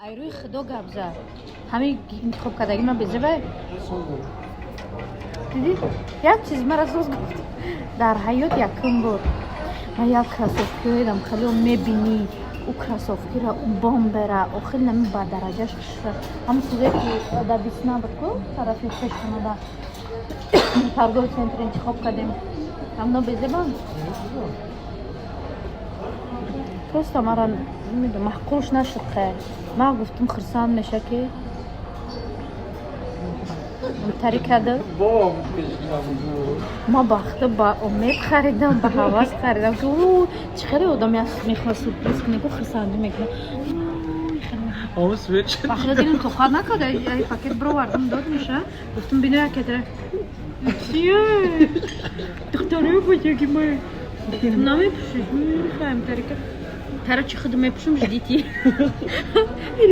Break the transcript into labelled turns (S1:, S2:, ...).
S1: Айрӯи Худо гап зад. Ҳамин интихоб кардаги ман безебай. Дидӣ, як чиз мара соз гуфт. Дар ҳаёт якум бор ман як кроссовкиҳоедам хеле мебинӣ, ӯ кроссовкира, ӯ бомбера, охир нами ба дараҷаш хушра. Ҳамн чизе ки дар Весна буд ку, тарафи пешхонада, торговый центр интихоб кардем, ҳамно безебан. Просто мара намедонам, маъқулш нашуд. Хе, ман гуфтум, хурсанд меша, ки тари карда. Ма бахта ба умед харидам, ба ҳавас харидам, ки ӯ чӣ хеле одам мехоҳад сюрприз кунӣ ку, хурсандӣ мекунад. Бахта дилам тоқат накард, ай пакет бировардам, додмиша, гуфтум: «Бино, якетра чие, духтарои бачаги ма намепӯшиш, мехоҳем тарика». Короче, худу мепӯшам, ждите.